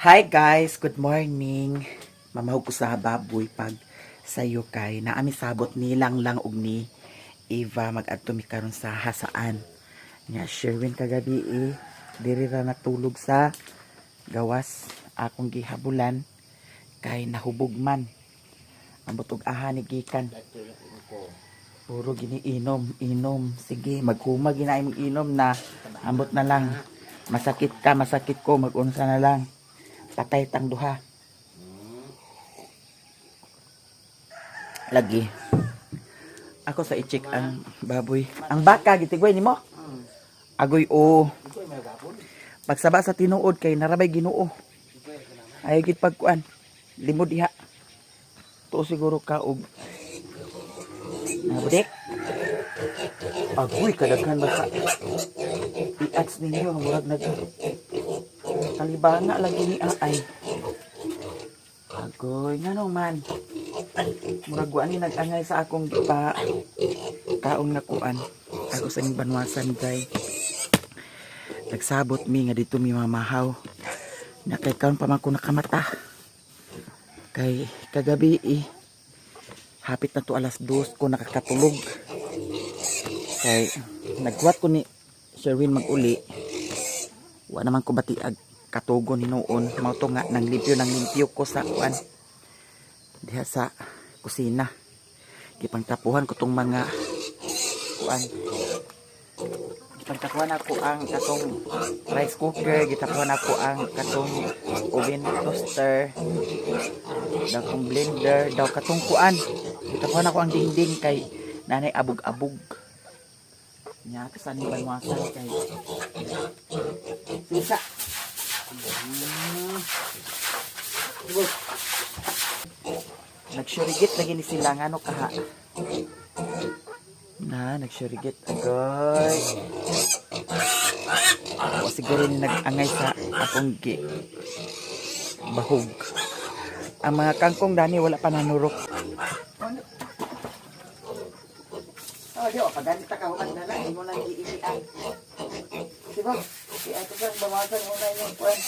Hi guys, good morning. Mamahog ko sa baboy pag sayo kay naami sabot nilang lang og ni Eva mag-adto mi karon sa hasaan. Nya Sherwin kagabi eh, diri ra natulog sa gawas akong gihabulan kay nahubog man. Ambot og aha ni gikan. Puro giniinom, inom. Sige, maghuma ginaay mong inom na. Ambot na lang. Masakit ka, masakit ko, mag-unsa na lang. Patay tang duha. Lagi. Ako sa i-check ang baboy. Ang baka, gitigway nimo? Agoy o. Pagsaba sa tinuod kay narabay Ginoo. Ay gid pagkuan. Limod diha. Tuo siguro ka og Nabudik. Agoy kadaghan ba sa i-ads ninyo murag nag kalibanga lagi ni ay. Agoy nganong man. Murag wa ni nag-angay sa akong gipa kaon nga kuan. Ako sa inyong banwasan gay. Nagsabot mi nga dito mi mamahaw. Na kay kaon pa man ko nakamata. Kay kagabi eh, hapit na to 2:00 ko nakakatulog. Kay nagkuhat ko ni Sherwin mag-uli. Wa naman ko batiag katugon hinuon. Mao to nga nang limpyo ko sa kuan. Diha sa kusina. Gipangtapuhan ko tong mga kuan. Gipangtapuhan ako ang katong rice cooker, gitapuhan ako ang katong oven toaster, daw katong blender, daw katong kuan. Gitapuhan ako ang dingding kay nanay abog-abog. Nya ka sa ni banwasan kay Sisa. Nagsyurigit lagi ni sila ngano kaha. Na, nagsyurigit. Agoy. O siguro ni nag-angay sa akong gi bahog. Ang mga kangkong dani wala pa nanurok. Oh, di, paganit ka human na lang. Imo nang giilian. Sige, si ato sa bawasan mo na inyong kuwan.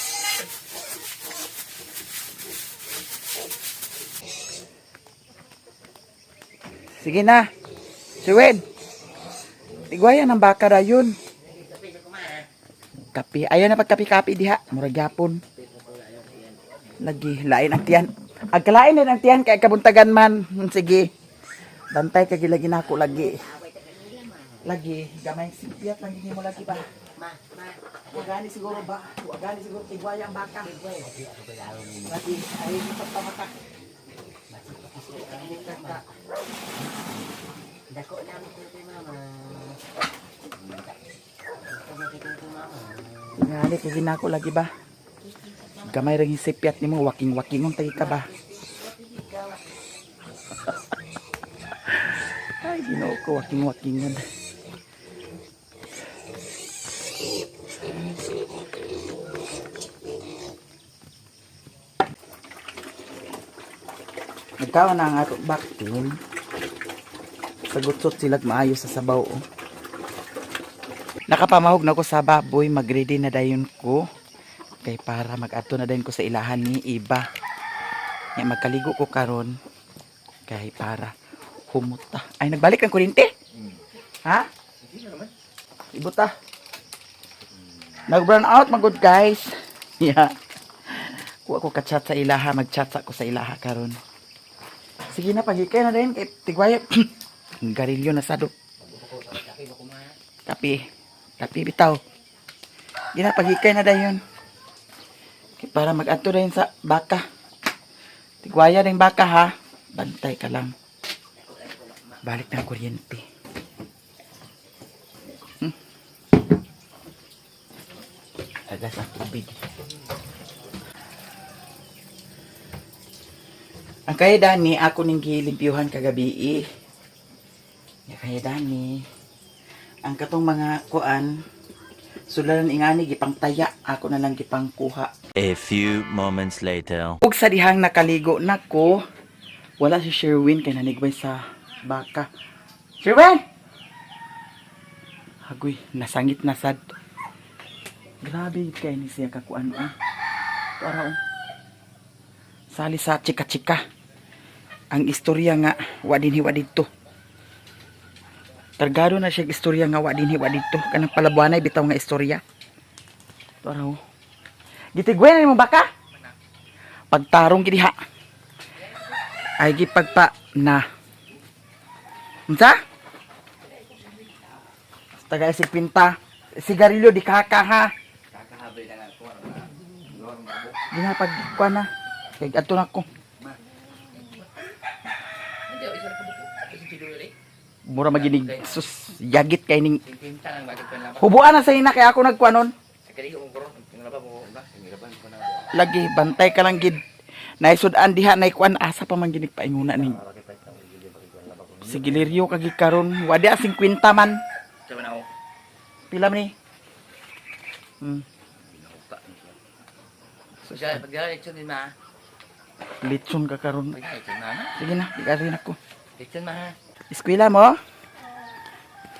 Sige na. Siwin. Tigwayan ang baka dayon. Kapi. Ayaw na pagkapi-kapi diha. Murag gyapon. Lagi, lain ang tiyan. Agkalain din ang tiyan kay kabuntagan man. Sige. Bantay ka gilagi nako lagi. Lagi, gamay sipiat lang gini mo lagi ba. Ma, ma. Wa gani siguro ba? Wa gani siguro tigwaya ang baka. Lagi, ay pagpamata. Dako namin ko kay mama. Dako na kay mama. Ngali kay ginako lagi ba? Gamay ra sipyat nimo, waking-wakingon tayo ka ba? Ay, Ginoo ko, waking-wakingon. Nagkawa na ang atong vacuum. Sagutsot sila maayo sa sabaw. Oh. Nakapamahog na ko sa baboy, magready na dayon ko. Kay para mag-adto na dayon ko sa ilahan ni Iba. Nya magkaligo ko karon kay para humuta. Ay, nagbalik ang kuryente? Ha? Ibuta. Nag-brown out magud guys. Yeah. Kuha ko ka-chat sa ilaha, mag-chat sa ko sa ilaha karon. Sige na, pagikay na din kay tigwaya. Garilyo na sado. Kapi. Kapi bitaw. Di na, pagikay na dayon. Kay para mag-adto dayon sa baka. Tigwaya din baka ha. Bantay ka lang. Balik ng kuryente. Agas ang tubig. Ang kaya Dani, ako ning gilimpyuhan kagabi eh. Ya kaya Dani. Ang katong mga kuan, sularan ingani gipangtaya, ako na lang gipangkuha. A few moments later. Ug sa dihang nakaligo nako, wala si Sherwin kay nanigway sa baka. Sherwin! Agoy, nasangit na sad. Grabe kay ni siya kakuan ah. Para oh. Sali sa chika-chika. Ang istorya nga wa dinhi wa didto. Targado na siya istorya nga wa dinhi wa didto. Kanang palabuanay bitaw nga istorya. Para oh. Gitigwen na nimo baka? Pagtarong gid diha. Ay gipagpa na. Unsa? Taga si Pinta. Sigarilyo di kaka ha. Di na pag kuan na. Kay adto na ko. Mura maginig sus yagit kay ning hubuan na sa ina kay ako nagkuanon. Lagi bantay ka lang gid. Naisud-an diha nay kuan asa pa man ginig painguna ning. Sigiliryo kagi karon wadi 50 man. Pila man ni? Litson ka karon. Sige na, bigarin ako. Eskwela mo?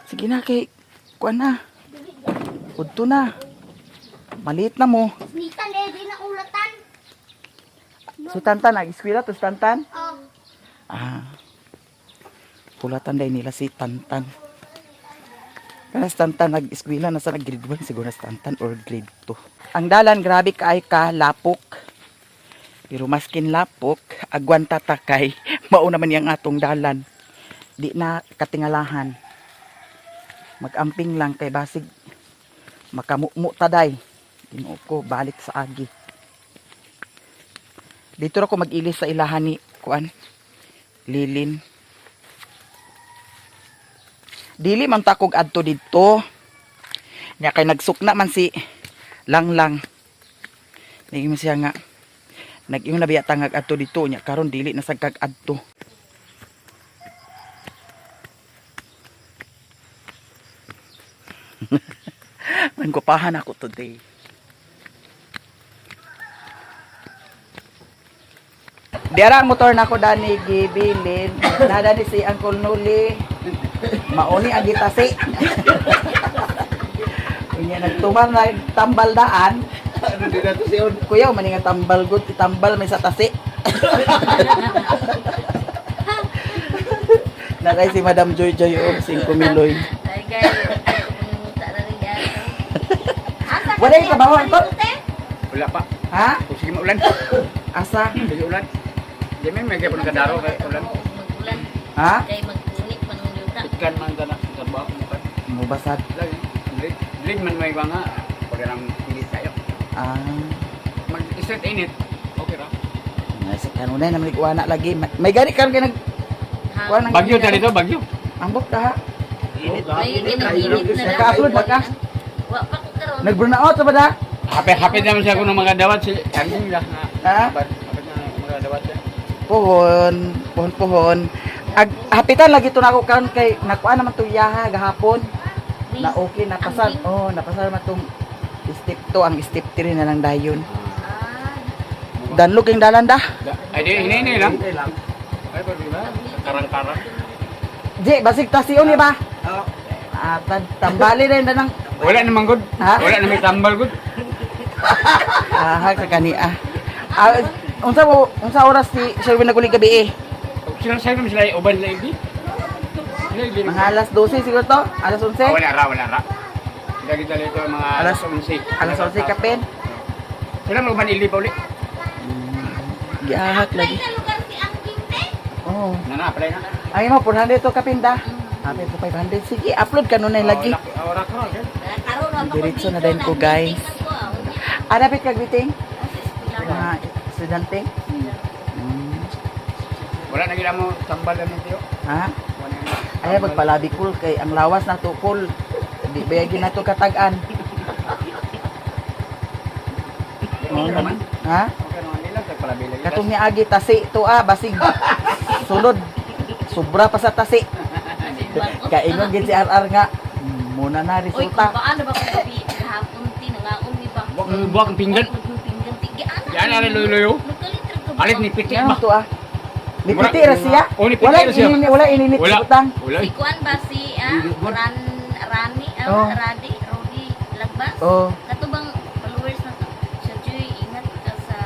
Sige na kay kuan na. Udto na. Maliit na mo. Nitan eh, di na ulatan. So tantan nag-eskwela to si tantan. Oh. Ah. Pulatan dahil nila si Tantan. Kana si Tantan nag-eskwela nasa nag grade 1 siguro na si Tantan or grade 2. Ang dalan grabe kaay ka lapok. Pero maskin lapok, agwan tatakay, mao naman yang atong dalan. Di na katingalahan. Magamping lang kay basig makamukmu taday. Ginoo ko balik sa agi. Dito ra ko mag-ilis sa ilahan ni kuan. Lilin. Dili man takog adto didto. Nya kay nagsukna man si Langlang. Naging siya nga nag-ingon na biya tangag adto didto nya karon dili na sad kag adto. Nanggupahan ako today. Diara ang motor nako dani gibilin. Nada ni si Uncle Nuli. Mauni ang gitasi. Unya nagtuman na tambal daan. Kuya, man nga tambal gud, itambal may sa tasi. Nakay si Madam Joy Joy og 5 miloy. Ay, guys. Pumunta na rin guys. Asa Wala yung trabaho, Uncle? Wala pa. Ha? Kung sige maulan. Asa? Sige ulan. Di may gyapon kadaro kay ulan. Magulan. Ha? Kay mag-init man ang yuta. Ikan man kana trabaho mo kan. Mubasad. Lagi. Dili dili man may nga pag nang init kayo. Ah. Mag start init. Okay ra. Nasa kanunay naman ikuana lagi. May gani karon kay nag kuan ang Bagyo ta dito, bagyo. Ambot ka ha. May init na lang. Naka-upload ba ka? Wa pa ko karon. Nag-burnout sa ba da? Happy happy naman siya kung mga dawat si Anjing lah na. Ha? Happy na mga dawat siya. Pohon, pohon pohon. Ag hapitan lagi to nako karon kay nakuha naman to yaha gahapon. Na okay napasar. Oh, napasar man tong step 2 ang step 3 na lang dayon. Ah, Danlog yung dalan da. Ay di hinay lang. Ay pa di ba? Karang-karang. Di, basig tasiyon ni ba? Ah, tambali na yun na ng Wala naman good. Ha? Wala naman tambal good. ah, sa kani ah. Ah, unsa mo unsa oras si Sherwin naguli gabi eh? Sila sa sila uban lagi. Sila gini. Mga alas 12 siguro to? Alas 11? Ah, wala ra, wala ra. Sila kita dito mga Alas- 11. Alas 11 kapin. Sila mo uban ili pa uli. Giahak lagi. sa lugar si Angking te. Oh. Na na, palay na. Ay mo 400 to kapin da. Happy to 500. Sige, upload ka nun lagi. Ora ka ron. Karon wa pa ko. Diretso na din ko, guys. Ah, dapat kag meeting? Mga estudyante? Wala na gila mo tambal na tiyo. Ha? Wala na. Ay, magpalabi kul kay ang lawas na tukol. Di ba yun na to katag-an? Okay naman. Ha? Okay naman nila kay palabi lagi. Katong niagi tasi to ah, basig sulod. Sobra pa sa tasi. Kaingon gid si RR nga. Muna na Oy, kung resulta. paano ba kung gabi gahapon ti nangaon mi ba? Buwak buwak ang pinggan. Buwak ang pinggan ti. Giana. Giana rin luyo-luyo. Nagkalit ra ka ba? Alit ni piti Yan ba? to ah. Nipiti ra siya. Oh, nipiti Wala ra siya. ininit, wala ininit Wala. sa butang. Wala. Si Kuan ba si ah, Ran Rani ah, Oh. Radi Rodi Lagbas? Oh. Kato bang followers na to? Sir Joy, ingat ka sa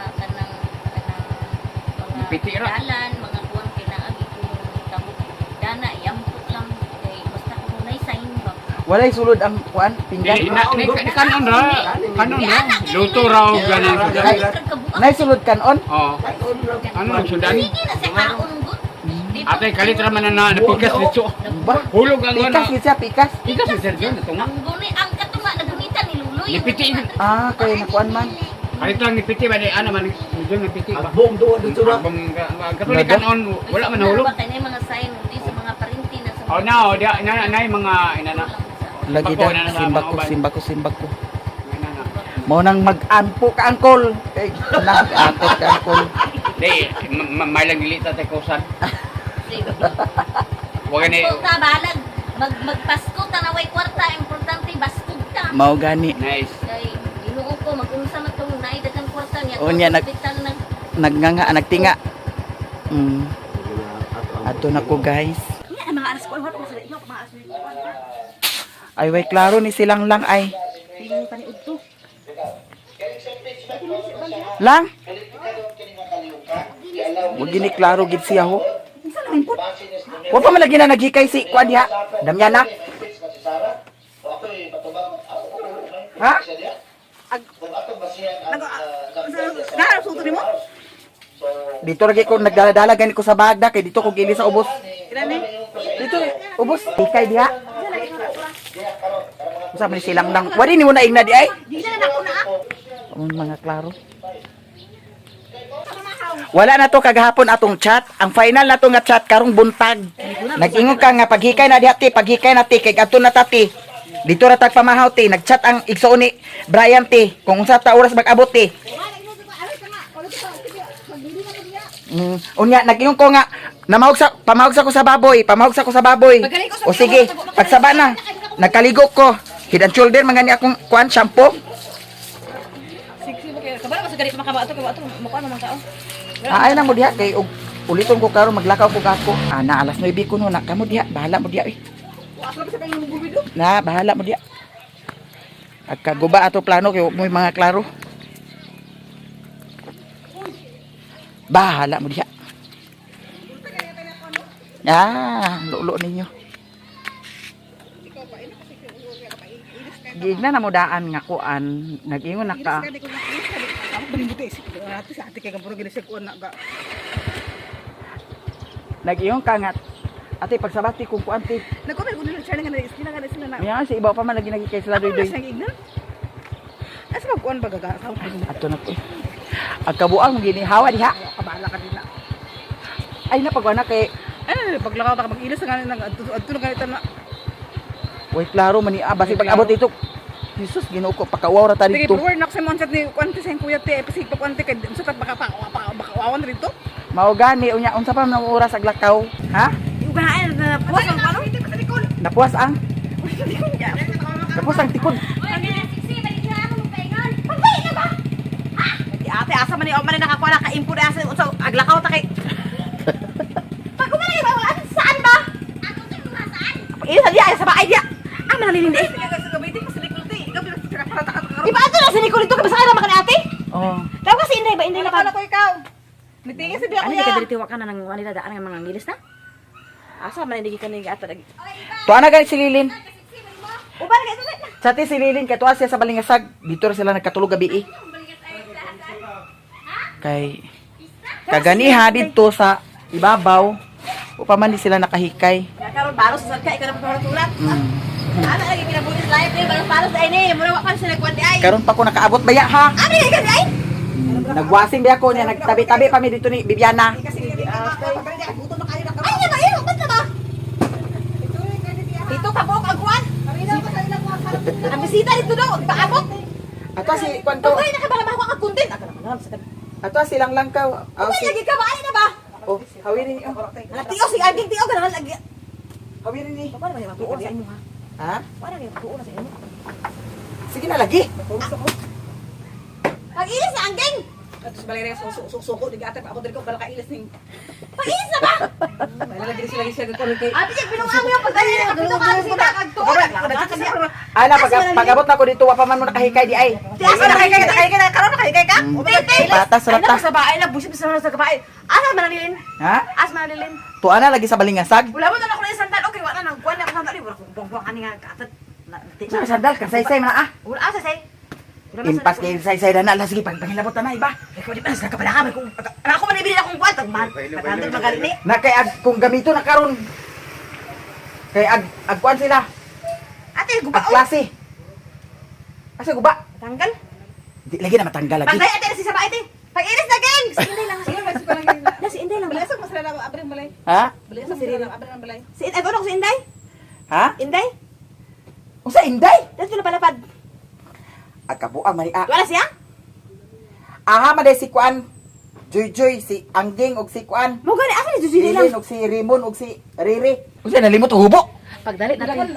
Piti ra. Dalan, mga kuwan kay naagi ko tabok. Dana iampok lang kay basta kung nay sign ba. Walay sulod ang kuan pinggan. Di na ni kanon ra. Kanon ra. Luto ra og ganan sudan. Nay sulod kanon. Oh. Ano ang sudan? Sige na sa kaon gud. Dito. Atay kalit ra man na napikas dito. Ba? Hulog ang Pikas ano. gid siya, pikas. Pikas si Sergio na tunga. Ang guni ang katunga nagunitan ni Luloy. Nipiti. Ah, kay nakuan man. Kalit lang ni piti ba di ana man medyo ni piti ba. Agbong doon dito ra. Agbong ang katulikan kanon wala man nahulog. Ba kay mga sign di sa mga parinti na sa Oh na, oh, di na na mga ina na. Lagi Bako, da, na na sa simba mga ko, uban. simba ko, simba ko. Ina na. Mao nang mag-ampo ka angkol. Kay nag-akot ka angkol. Di may lang dili ta tay kausan. Wa gani. Ta balag magpasko ta na way kwarta, importante baskog ta. Mao gani Nice. Kay Ginoo ko mag-unsa man tong naay daghang kwarta niya. O, niya, Hospital na nagnganga nagtinga. Ato na ko guys. Mga alas ko, wala ko sa iyo, mga alas ko. Ay way klaro ni silang lang ay. Tingin pa ni Udto. Lang. Wag gini klaro gid siya ho. Wa pa man lagi na naghikay si kuan diha. Damyana. Ha? Nara suto nimo? Dito lagi ko nagdala-dala gani ko sa bagda kay dito ko gili sa ubos. Ilan ni? Dito ubos hikay diha. Unsa man ni silang lang. Wari nimo na ingna di ay. Di na na ako na. Ang mga klaro. Wala na to kagahapon atong chat. Ang final na to nga chat karong buntag. Nag-ingon ka nga paghikay na diha ti, paghikay na ti kay adto na ta ti. Dito ra tag pamahaw ti, nagchat ang igsoon ni Brian ti kung unsa ta oras mag-abot ti. Unya nag-ingon ko nga namahog sa pamahog sa ko sa baboy, pamahog sa ko sa baboy. O sige, pagsaba na. Nagkaligo ko. Head and shoulder man gani akong kuan shampoo. Siksi mo kayo. Kabalo sa ganito makabato kay ato makuha man kao. Ah, ay lang mo diha kay og uliton ko karon maglakaw ko gako. Ah, na alas 9 ko no na kamo diha, bahala mo diha eh. Na bahala mo diha. Agkaguba ato plano kay mo mga klaro. Bahala mo diha. Ah, lulo ninyo. Giigna na mo daan nga kuan, nag-ingon na ka. Nag-ingon ka nga. Ate pagsabati kung kuan ti. Nagkumel ko nila siya nga sila nga sila na. Miya si ibaw pa man lagi nagi kay sila Ako doy doy. na siyang ignan. Asa magkuan ba gaga? Sa ko Ato na ko. Ang kabuang gini hawa diha. kabala ka din na. Ay na pagwana kay Ano paglakaw ta mag-ilis nga nang adto adto na ganito na. way klaro man ni ah, basig pag-abot dito. Jesus Ginoo ko pakauwaw ra ta Sige, dito. forward na ko sa monset ni kuan sa kuya te, pasig pa kuan te kay unsa ta baka pa baka wawan rito. Mao gani unya unsa pa man ang oras ag lakaw? Ha? Ugahan na puwas ang pano. Napuas ang Napuas ang tikod. Siksi, balik na ako magpaingon. Pagbayi na ba? Di ate asa man ni man ni nakakuha na ka-impo na asa unsa aglakaw ta kay. Pag kumali ba saan ba? Ako sa mga saan? Ila sa diya sa baay diya. Ah man nalilindi. Di ba ato na sa Nicole dito kay basta ra man ni ate? Oh. Daw kasi inday ba inday na Ano pa. ko ikaw? Nitingin si biya Ano kuya. di ka diri tiwa ka na nang wani daan nga mga ngilis na? Asa man hindi ka ni ato lagi. Tuwa na gani si Lilin. Uban kay dili. Sa ti si Lilin kay tuwa siya sa Balingasag. Dito ra sila nagkatulog gabi eh. Kay kaganiha dito sa ibabaw. Upa man di sila nakahikay. Karon baros sa ka ikaw na pagtulat. Ana lagi kinabuhi sa life ni baros baros ay ni mura wa pa sila kuan di ay. Karon pa ko nakaabot baya ha. Ano ka di ay? Nagwasing ba ako niya, nagtabi-tabi pa mi dito ni Bibiana. Ay na ba iyo ba't na ba? Dito ka buok ang kuan. Ang bisita dito daw, paabot. Ato si kwanto, Pagay na ka ba ba ka content? Ako naman sa ato silang lang ka. Ah, Pagay si, lagi ka ba ani na ba? oh, hawirin ni. Oh, Anak tiyo si aging tiyo ka naman lagi. hawirin ni. Wala man matuon sa imo ha. Ha? Wala man matuon sa imo. Sige na lagi. Ang ilis na angging. Ato sa balay suko suko di ate ako diri ko bala kailis ning. Pag-iis na ba? Wala lagi sila siya ko kay. Abi siya binuang mo yung pagdali na kapito ka sila kagtuon. Ala, pag pag-abot na ko dito, wa pa man mo nakahikay di ay. Di asa na kay kay kay karon na kay kay ka? Patas Ay ra ta. na sa baay na busit sa sa baay. Asa man nalilin? Ha? Asa man nalilin? Tuwa na lagi sa balingasag. Wala mo na ako na sandal. Okay, wala na nagkuan na ako sandal. Wala ko buwang ani nga katat. Sa sandal kasaysay man ah. Wala asa say. Impas kay saysay na na. Ala, sige, pagpangilabot na na iba. Ikaw di ba sa kapala ka kung ako man ibili akong kuan tagman. Tagman magalit ni. Na kay ag kung gamito na karon. Kay ag agkuan sila. Ate guba. Ag klase. Asa guba? Tanggal. Di lagi na matanggal lagi. Pagdali ate na si sa baay ate. Pag-iris na gang. Si Inday lang. Na si Inday lang. Balay sa masala na abre balay. Ha? Balay sa sila abre ng balay. Si Inday ko si Inday. Ha? Inday. Unsa inday? Dito na palapad. Agkabuang mani ah. Wala siya? Aha man si kuan. Joy Joy si Angging og si kuan. Mo gani asa ni Jujuy lang. Lilin og si Rimon og si Riri. Unsa nalimot og hubo? Pagdali natin.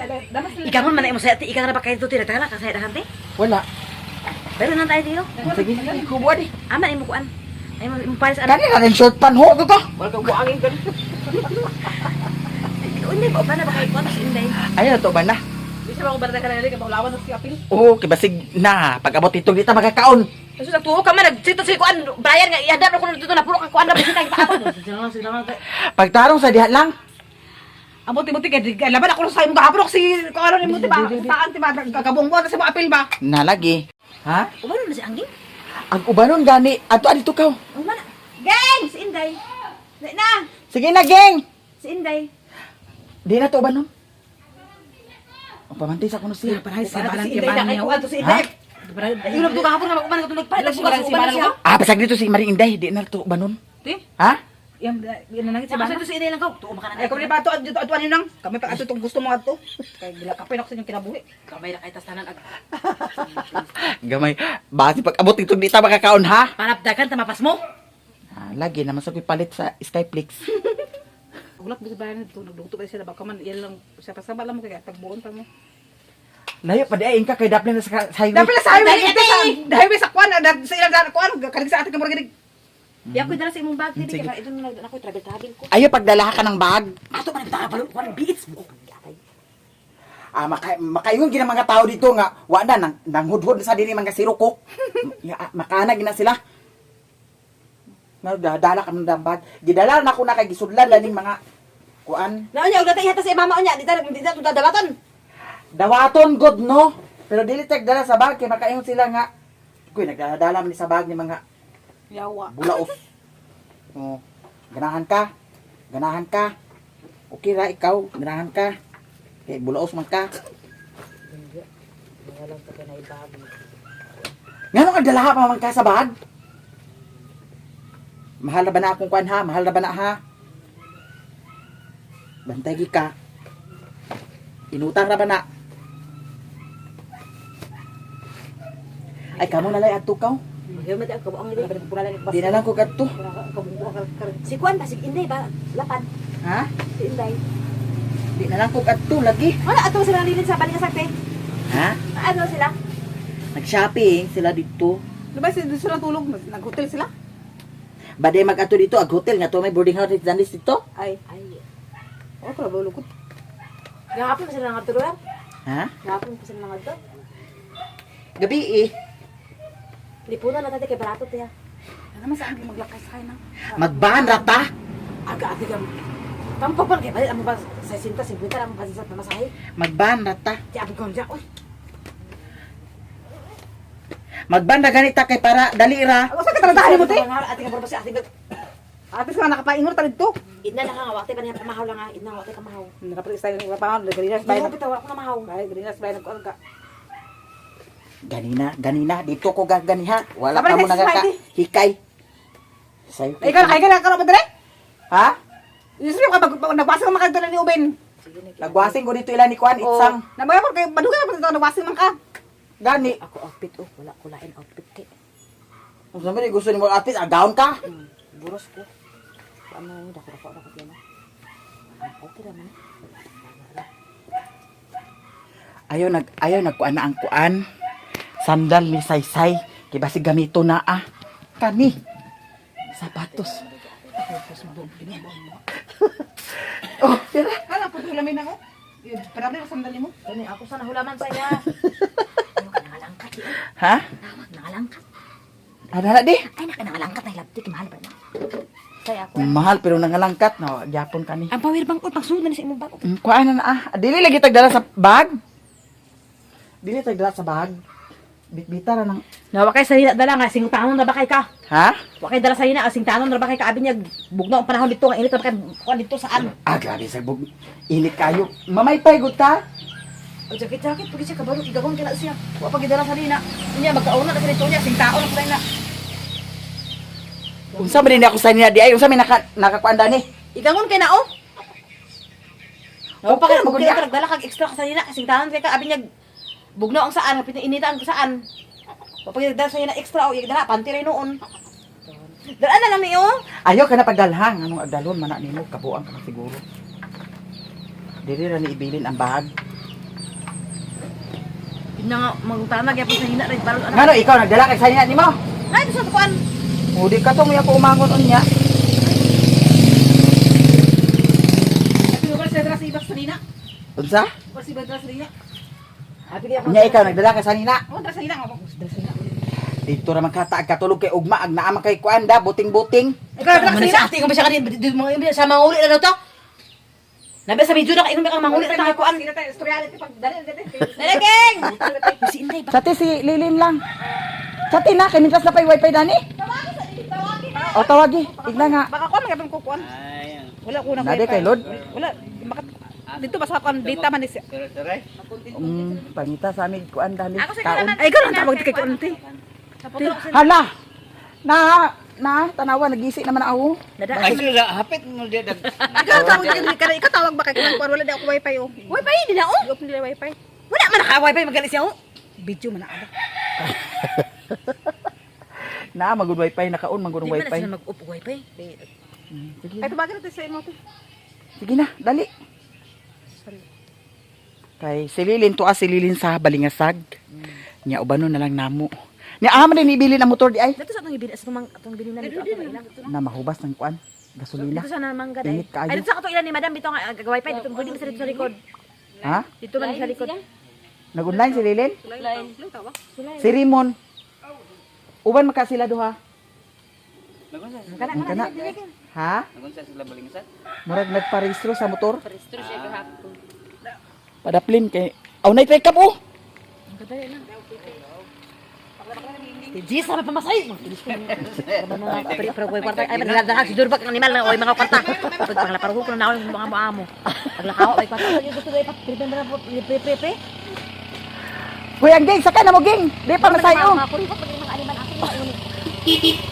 Ikaw man man imo sa ate, ikaw na ba kayo tuti na ka sa ate? Wala. Pero nan tayo dito. Sige, hubo di. Ama imo kuan. Ay mo imo pares ana. Kani na rin short pan ho to. Inday ba na ba kayo kuan si Inday? Ay na to ba na? Di siya ako barada kanila kay paulawan sa apil. Oo, kay basig na pag abot dito di ta makakaon. Kasi nagtuo ka man nagchita si kuan Brian nga ihadap na kuno dito na pulo ka kuan na bisita kita. Pagtarong sa diha lang. Amo timuti kay laban ako sa imong gahapon ako si kung ano nimo ti ba taan ti ba gabong sa mo apil ba. Na lagi. Ha? Umano na si Angging? Ang ubanon gani adto adto kaw. Umano. Gang si Inday. Dali na. Sige na, geng. Si Inday. Di na to ubanon. Ang pamantay sa kuno siya. Sa balang ibalang niya. Kuan to si Ha? Inday. Yung nagtuo kahapon nga mag-uman ka tulog pa. Nagbukas uban siya. Ah, basag dito si Maring Inday, di na to ubanon. Ti? Ha? Yang yang nanangit si Sa bana. ito si Inday lang ka. Tuo maka na. Ay kami ba to adto adto ano nang kami pa adto tong gusto mo adto. Kay gila kapin ako sa inyong kinabuhi. Kamay na kay tastanan ag. Gamay. Basi pag abot dito di ta makakaon ha. Panapdagan tamapas mo. Ah, lagi naman sa ko'y palit sa Skyflix. Ulak ba sa bayan dito nagluto ba sila baka man yan lang siya pasaba lang mo kay tagbuon pa mo. Layo pa di ay ingka kay daplin na sa highway. Dapat sa highway Dali, dito sa highway sa kuan sa ilang daan kuan kanig sa atin ka murag Di ako dala sa imong bag dili Sige. kay ito na ako travel travel ko. Ayo pagdala ka ng bag. Ato man bitaw balon kuan beats mo. Ah, makaingon gina mga tao dito nga wa na nang nanghudhod na sa dinhi mga sirukok. Ya, ah, makana gina sila. Nagdadala ka ng bag. Gidala na ko na kay gisudlan laning mga kuan. Naon niya og ihata sa mama unya di ta di ta dadawaton. Dawaton god no. Pero dili tag dala sa bag kay makaingon sila nga kuy nagdala man ni sa bag ni mga Yawa. bulaos. Oh, ganahan ka. Ganahan ka. Okay ra ikaw, ganahan ka. Kay bulaos man ka. Ngano ka dala pa man ka sa bag? Mahal na ba na akong kuan ha? Mahal na ba na ha? Bantay gi ka. Inutang na ba na? Ay kamo na lay adto kaw. Di na lang ko kadto. Si kuan ba si Inday ba lapad Ha? si Inday. Di na lang ko kadto lagi. Wala ato sila nalilin sa balingasag te. Ha? Ano sila? Nag-shopping sila dito. Diba sila dito sila tulog? Nag-hotel sila? Baday mag-ato dito ag hotel nga to may boarding house danis dito. Ay. Ay. Oh, kala ba lukot? Gahapon pa sila nangadto doon. Ha? Gahapon pa sila nangadto. Gabi eh. Lipunan na tayo kay barato te. ha. Ano man sa angin maglakay sa na. Magbahan ra ta. Aga ate ka. Pampapan kay balik amo ba 60 50 amo ba sa pamasahe. Magbahan ra ta. Di abo ko diya. Oy. Magban ra ganita kay para dali ra. Ako sa kataradahan mo te. Ate ka ba si ate ka. Ate sa nakapaingon ta dito. Idna na ka nga wate pa niya pamahaw lang ha. Idna wate pamahaw. Nakapag-style ng pangalan, Garinas Bay bay. na bitaw ako na mahaw. Bay, Garinas bay nagkuan ka. Ganina, ganina dito ko gaganiha. Wala Tama pa na, mo sis, nagaka Smiley. hikay. Sayo. Ay ka kay ka ka ba dire? Ha? Yusuf ka nagwasa ka man kadto ni Uben. Nagwasing ko dito ila ni Kuan itsang. Nabaya ko kay badugay pa dito nagwasing man ka. Gani. Ako outfit oh, wala ko lain outfit te. Unsa man gusto nimo outfit, agaon ka? Buros ko. Ano dako dako dako tiyan. Okay ra man. Ayaw nagkuan na ang kuan. Sandal ni Saysay. Kay basig gamito na ah. Kani. Sapatos. Oh, tira. Hala, puto lamin ako. Parang na sandali mo. Dani ako sa nahulaman sa iya. Ano ka nangalangkat? Eh? Ha? Tawag nangalangkat. Adala di. Ay naka nangalangkat na hilabti mahal pa na. Kaya ako. Mahal pero nangalangkat na gyapon kani. Ang power bank ko pagsunod na sa imong bag. Kuan na na ah. Dili lagi tagdala sa bag. Dili tagdala sa bag. Bitbita ra nang Nawa kay sa hina dala nga singutanon na ba kay ka? ha? Wa kay dala sa hina singtanon na ba kay ka abi niya bugnaw ang panahon dito nga init na ba kay kuan dito saan? Ah, grabe sa bug. Init kayo. Mamaypay gud ta. O jacket jacket pag siya kabalo igagong kina siya. Wa pa gidala sa hina. Unya magkauna na sa dito niya singtaon na sa hina. Unsa man din ako sa niya di ay unsa may naka nakakuan dani? Igangon kay na oh. Okay Wa pa kay na, magud magud ya. nagdala kag extra ka sa hina singtanon kay ka abi niya bugnaw ang saan hapit na inita ang saan. Wa pa gidala sa hina extra o igdala panty ray noon. Dala na lang niyo. Ayaw ka na pagdalhang. Anong agdalon man na nimo kabuang ka man siguro. Dili ra ni ibilin ang bag. Yun na nga magutana gyapon sa hina ray balon ana. Ngano ikaw nagdala kag sa niya nimo? Nay sa kuan. O di ka tong ako umangon unya. Pero wala siya dala sa ibak sa nina. Unsa? Wala siya dala sa nina. Happy kay ako. Unya ikaw nagdala ka sa nina. Oh, dala sa nina. Dala sa nina. Dito ra man kataag katulog kay ugma ag naa man kay kuan da buting-buting. Ikaw nagdala sa Ano nina. sa ate ko ba siya kanin sa manguli na daw to? Nabi sa video na kainom kang manguli na tayo kuan. Sina tayo, istorya natin pag dali, dali. Nalageng. Si Inday ba? Sa si Lilin lang. Sa na kay mintras na pay wifi dani. O tawagi, igna nga. Baka kuan magapang kukuan. Wala ko na Nade kay Lord. Wala baka dito basta kuan data man ni siya. Pangita sa amig kuan dani. Kaon. Ay ikaw lang tawag kay kuan te. Hala. Na na tanawa nagisi naman ako. Ay, sila hapit mo di dag. Ikaw tawag kay kada ikaw tawag ba kay kuan wala di ako wifi oh. Wifi din na oh. Di open nila wifi. Wala man naka wifi magaling siya oh. Video man na ada. Na magud wifi nakaon man gud Di man na wifi. sila mag-up wifi. Sige. Ay tumagan natin sa imo te. Sige na, dali. Kay si Lilin to si Lilin sa Balingasag. Nya ubanon na lang namo. Nya ama din ibilin ang motor di ay Dito sa atong ibili sa atong atong bilin na dito atong ilan. na mahubas ng kuan gasolina. Dito sa namangga dai. Init kaayo. Ay dito sa atong ilan ni Madam dito nga wifi dito pwede man sa dito sa likod. Ha? Dito man sa likod. Nag-online si Lilin? Si Rimon. Uban maka sila duha. Nagunsa Ang kana. Ha? Nagunsa sila balingasan. Murag nagparehistro sa motor. Paristro siya gahapon. Padaplin kay Aw nay pick up oh. Jis sama pamasay. Pero pero koy kwarta ay magdadala si Durbak ang animal na oy mga kwarta. Pag panglaparuho ko na ako mga amo. Paglakaw ay kwarta. Gusto ko ipa pre pre pre. Kuya ging sakay na mo ging. Di pa masayo. Mga kuripot pag mga animal ako mga ulit.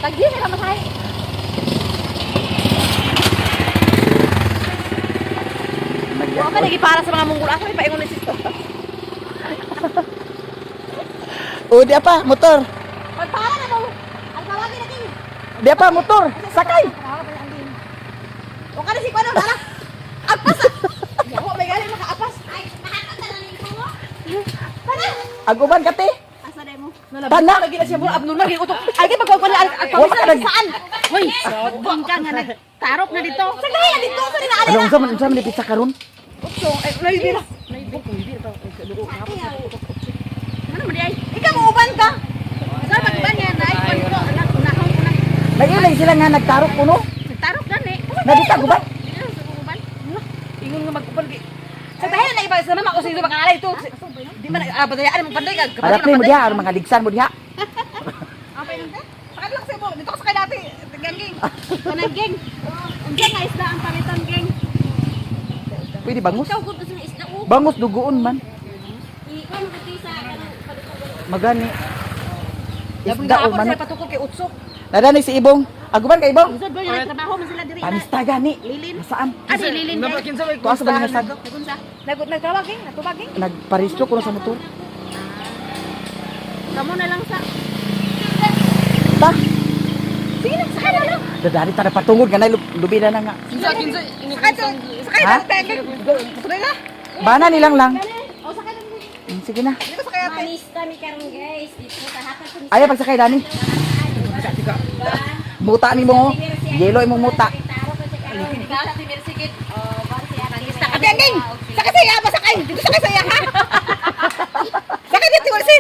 Pag di sila masahe. Wa man lagi para sa mga munggol ako ipaingon ni sister. O di pa motor. Pagpara na mo. Ang tawagin na king. Di pa motor. Sakay. O kada si Kwano dala. Apas. Yawa may gali makaapas. Ay, nakakanta na rin ko. Ag uban kate. Asa na mo? Tana. Lagi na siya mura abnormal kay utok. Ay kay pagkuan ang Wa pa nag saan? Hoy, bangka nga nagtarok na dito. Sa gaya na dito sa nina Ano unsa man ni pizza karon? Utso, ay nay dira. Ano mo di ay? Ikaw mo uban ka. Sa pagban niya na ay ko anak unahon ko na. Nag-ilay sila nga nagtarok kuno. Nagtarok na ni. Nagita guban. Ingon nga mag-uban kay Sa dahil na iba sa mama ko sa baka alay ito. Di man badayaan mo panday ka. Padaplin mo diha aron mga ligsan mo diha. Apay nang te. Sakay lang sa imo. Dito ka sakay dati. Gangging. Kanang geng. Unsa nga isda ang palitan geng? Pwede bangus. Ikaw gud sa isda o. Bangus dugoon man. Ikuan ko sa kanang palitan. Magani. Isda o Ako manok. sa patukol kay utsok. Nadani si Ibong. Aguban ka Ibong. Unsa ba yung trabaho man sila diri na? Panista gani. Lilin. Nasaan? Ah, si Lilin kay. Tuwa sa Balingasag. Nagunsa. Nag nagtawag eh, natubag eh. Nagparehistro kuno sa motor. Kamo na lang sa Ta. Sige na, sakay na lang. Dadari ta na patungod ganay lubi na na nga. Sakay sa sakay Ha? dati. Tuloy na. Bana nilang lang. O sakay lang. Sige na. Dito sakay ate. Manista mi karon guys. Dito sa hatag ko ni Ayaw pagsakay Dani. Muta nimo. Yelo imong muta. Ate Anging, sakay sa iya ba sakay? Dito sakay sa iya ha? Sakay dito wala si.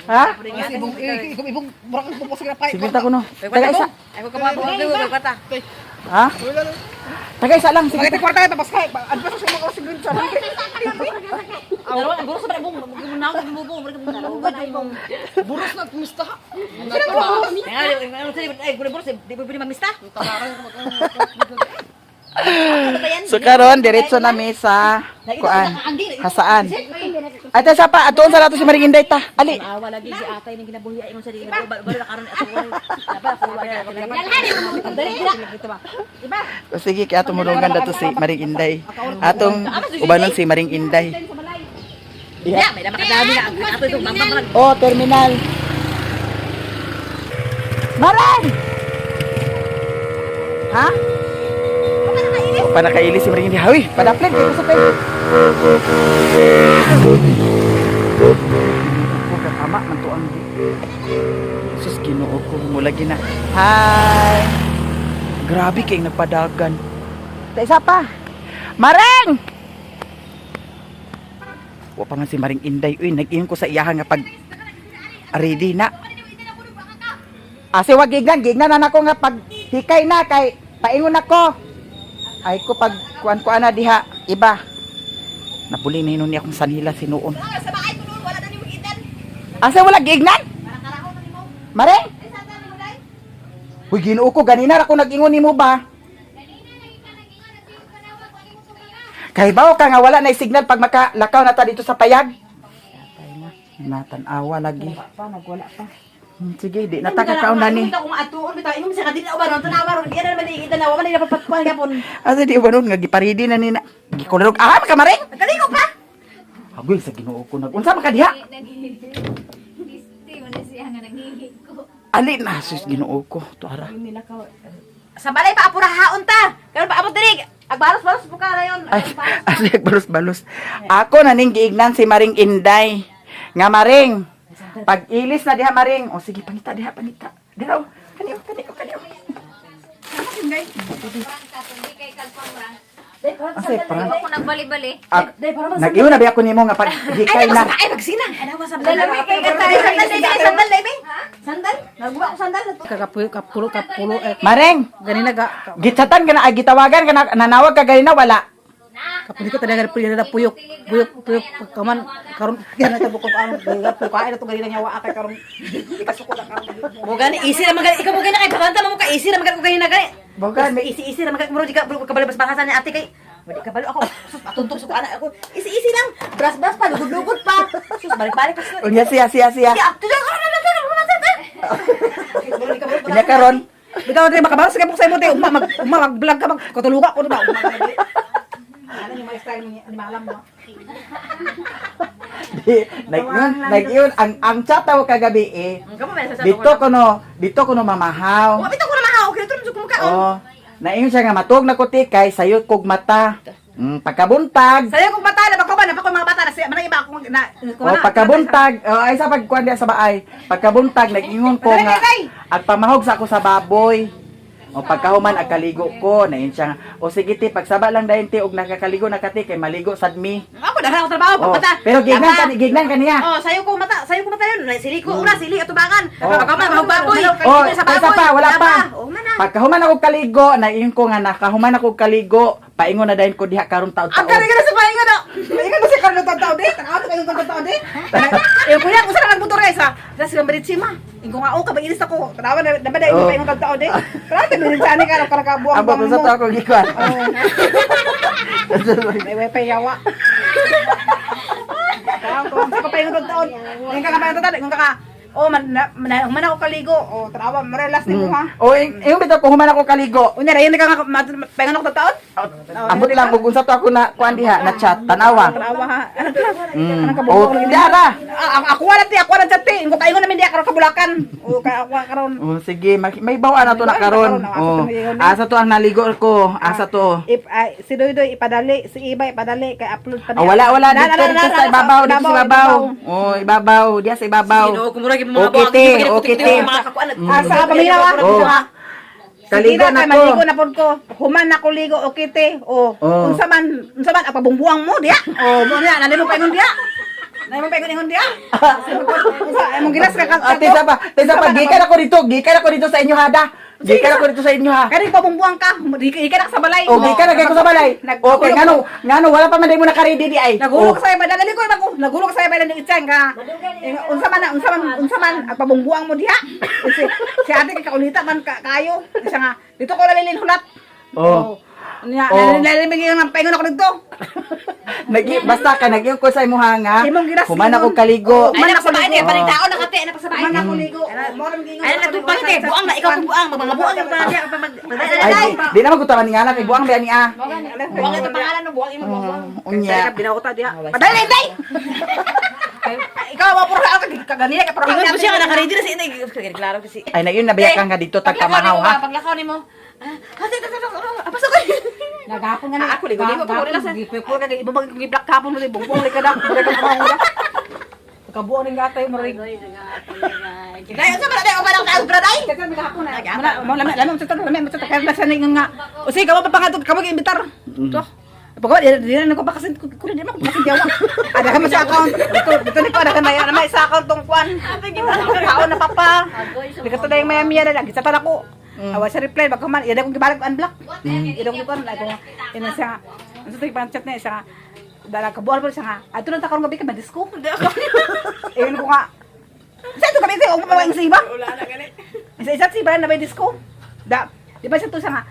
Ha? Ibong ibong ibong murag kang pupos sa Sige ta kuno. Taga isa. Ay ko kababo ko kwarta. Ha? Taga isa lang. Sige. Sakay kwarta tapos kay advance sa mga sa green channel. Dalawa ang buros sa bung na bubong bubong. Buros na kumista. Ay, buros di pwede mamista. So karon diretso na mi sa kuan. Hasaan. Ay ta sa pa atuon sa nato si Maring Inday ta. Ali. Awa lagi si atay ning kinabuhi ay sa di balo na karon ato. O sige kaya tumulungan dato si Maring Inday. Atong ubanon si Maring Inday. Ya, may makadami na ang ato itong bambang lang. Oh, terminal. Marang! Ha? Oh, panakaili si Maring Inday. Hawi, padaplit dito sa pen. Oh, katama man to ang Sus, Ginoo ko mula gina. Hi. Grabe kay nagpadagan. Ta isa pa. Mareng! Wa pa man si Maring Inday. Uy, nag-iyon ko sa iyahan nga pag ready na. Ase wag gignan, gignan na nako nga pag hikay na kay paingon nako. Ay ko pag kuan-kuan na diha, iba. Napuli na hinon niya akong sanhila sinuon. Sa bahay ko noon wala na nimo gitan. Ase wala gignan? Mareng? Uy, Ginoo ko ganina ra ko nag-ingon nimo ba? Kay bawo ka nga wala na signal pag makalakaw na ta dito sa payag. Natanawa lagi. Pa nagwala pa. Sige, di na ta kakaon na ni. Kung atuon bitaw imong sa kadili ba ron tanawa ron di na man itan na wa man napapatkuan gapon. Asa di ba nun nga giparidi na ni na. Gikulog ah kamaring. Kaliko pa. Agoy sa Ginoo ko nag-unsa man ka diha? Ali na sus Ginoo ko tuara. Sa balay pa apura haon ta. Karon pa abot diri. Agbalos-balos po ka na yon. Ay, asik balos-balos. Ako na ning giignan si Maring Inday. Nga Maring, pag ilis na diha Maring. O sige, pangita diha, pangita. Dira o. Kani o, kani o, kani o. Ase, parang Ako nagbali-bali. Ah, nag-iwan na ba ako nimo nga pag hikay na. Ay magsina. Anawa sa balay. Sandal dai sandal dai be. Sandal. Nagbuwa ko sandal. Kakapuyo kapulo kapulo eh Maring, ganina ga gitsatan ka na, ay, gitawagan ka na, nanawag ka ganina, wala. kapulo ko talaga puyo na puyok puyok puyok kaman karon yan na tabok ko ano pukain na to ganina nya wa kay karon ikasuko na karon. Mo gani easy ra man gani ikaw mo gani kay paganta mo ka easy ra man gani ko gani na gani. Bogan, may Easy easy ra man gani mo di ka kabalo bas bahasan ni ate kay wala kabalo ako. Sus patuntong sa anak ako. Easy easy lang. Bras bras pa lugod-lugod pa. Sus balik-balik pa. Unya siya, siya, siya. Ya, tujan ka na na na. Unya karon. Bitaw diri makabalos kay sa imo te uma mag uma mag-vlog ka mag katuluga ko na ba. Ano yung mga style ni malam mo. Di, nag-iwan, nag-iwan, ang chat ako kagabi eh. Dito kuno mamahaw. Wa bitaw ko na mahaw, kay tulo ko mukaon. Oh, naingon siya nga matug na kuti kay sayo kog mata. Pagkabuntag. Sayo kong bata na bako ba na bako mga bata na siya manang iba akong na Oh, pagkabuntag, oh, ay sa pagkuan diya sa baay. Pagkabuntag nag-ingon ko nga at pamahog sa ako sa baboy. O pagkahuman agkaligo ko, naingon siya nga, o sige ti, pagsaba lang dayon ti og nakakaligo na kati kay maligo sad mi. Ako dahil ako trabaho Oh, pagmata. pero gignan ka gignan kaniya. Oh, sayo ko mata, sayo ko mata yun. Sili ko una, sili atubangan. Oh. Pagkaman mahog baboy. Oh, sa isa pa, wala pa. Oh, mana. Pagkahuman ako kaligo, naingon ko nga nakahuman ako kaligo, paingon na dayon ko diha karon Ang taud-taod. kari ka na sa pahinga na. Pahinga na siya karon taon taon di. Tanaw ka yung taon di. Eh kuya, kung saan nagmotor sa. Sa sila Maritsima. Ingo nga oh kabailis ako. Tanawa na na ba dai Oh. pahinga taon di. Tanaw ta ni ka ka kabuang. Abo ko sa to ako gikuan. May wifi yawa. Tanaw ko sa pahinga taon. Ingo ka pahinga taon, ingo ka. Oh man na man ako kaligo. Oh tanawa, marelas nimo ha. O, ingon bitaw ko human ako kaligo. Unya rayon ka nga pahinga ako taon. Ambot lang kung unsa to ako na kuan diha na chat tanawa. Tanawa ha. O, diara. Ah, ako wala ti, ako wala chat ti. Ingo kaingon namin di karon kabulakan. O ka ako karon. Oh, sige, may bawaan na to na karon. Oh, asa to ang naligo ko? Asa to? If ay, si Doy Doy ipadali, si Iba ipadali kay upload pa Oh, wala wala dito dito sa ibabaw, dito sa ibabaw. Oh, ibabaw, diha sa ibabaw. Ginoo ko murag mga Okay, buang. te. Okay, te. Mga kakuan. Ah, sa paminaw ah. Oh. Kaligo Kaligo na na kay ko. maligo na pod ko. Human na ko ligo okay te. Oh, Oh. unsa man ang pabungbuang mo diya. Oh, mo niya nalimo pa ingon diya. Nalimo pa ingon diya. Unsa imong gilas ka ka. Ate, sa pa, te, sa pa, gikan ako dito, gikan ako dito sa inyo ha, da. Gikan ako dito sa inyo ha. Kani pabungbuang ka, di ka na sa balay. O, gikan na kayo ko sa balay. Okay, ngano, wala pa man day mo naka-ready di ay. Nagulo ka sa iba, dali ko iba ko. Nagulo ka sa iba ng itsen ka. Unsa man ang pabungbuang mo diha. Si ate kay kaulita man kayo. Isa nga, dito ko lalilin hulat. Oh. Nya, Oh. nalalimig ang paingon ako dito. Nag basta ka nag ko sa imuha nga. Imong gilas Human ako ingon. kaligo. Ay, Man ako napasabay ligo. niya. Paring tao na kate. Napasabay. Man ako ligo. Mo ra gingon. Ay, natupang te. Buang na. Ikaw kung buang. Mga buang yung pangalan. Ay, di naman ko tama ni anak, buang ba ni ah. Buang ito pangalan no. Buang imo buang. Unya. Binawta diha. Padali day. Ikaw mo puro ka kaganina ka puro. Ingon po siya nga naka-ready na si Inay. Klaro kasi. Ay, na yun nabiyak ka nga dito tagkamahaw ha. Paglakaw ni mo. Ah, ate, ate, ate, ate, pasok ko. Nagapon nga ni. Ako, ligo, ligo, Gapon, ligo, ligo. Gipon ka ibo mag giblak kapon mo bumbong ka na. Murag ka mga Kabuang ning gatay mo rin. Dai, unsa ba dai? Uban ang taas, bro, dai. Kasi may kahapon na. Muna, lami, lami, mo lami, mo kaya na siya nga. O sige, kamo pa pangadto, kamo giimbitar. To. Pagka di na ko pa kasi kuno di man ko kasi jawa. Ada ka mo sa account. Dito ni ko ada ka na may sa account tong kwan. Kaon na papa. Di ka to dayang maya maya na gisa pa nako. Awa sa reply baka man ida kong gibalik unblock. Ida kong gibalik ko ina siya. Unsa to chat na siya nga. Dala ka bual pa siya nga. Adto na ta karon gabi ka madisko. Ayun ko nga. Sa ito gabi sa ang siba. Isa-isa si Brian na may disco. Da, di ba siya to siya nga,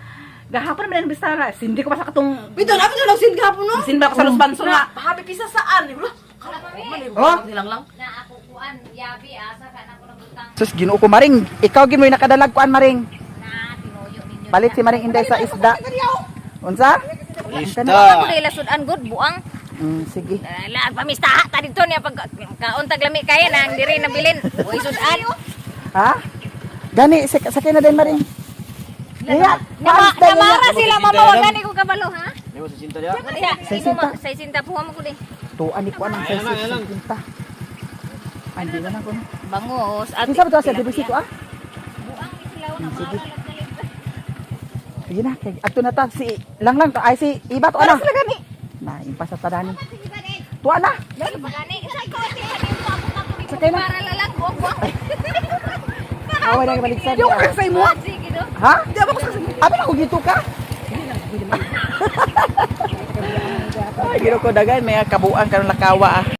gahapon naman ang bista na, sindi ko pa sa katong, Bito na bito lang sin gahapon no. sin ba ako sa Los Banso nga. Happy pisa saan? Wala. Oh? Nilang lang. Na ako kuan, yabi asa ka na ko nabutang Sus, Ginoo ko maring, ikaw gid mo yung nakadalag kuan maring. na tinuyo ninyo. Palit si Maring Inday sa isda. Unsa? Isda. Ako dai lasudan good buang. Sige. Laag pamistaha ta dito niya pag kaon tag lami kaya na ang diri nabilin. Uy sudan. Ha? Gani, sakay na din maring. Iya, Namara sila mama wag gani ko kabalo ha. Di mo sa sinta diha. Sa sinta puha mo ko di. Tuan ni kuan ang size 50. Ay, hindi na lang ko. Bangos at Kinsa ba to sa dibisi ko ah? Buang sila na Sige. Sige na, kay adto na ta si lang lang to ay si iba to ana. Sila gani. Na impasa ta dani. Tuan na. Gani sa ko ti ako Sakay na. para lalang buang buang. Away na balik sa. Di ako sa imo. Sige do. Ha? Di ako sa imo. Abi na ko gito ka? Ay, gino ko dagay may kabuang karon lakawa ah.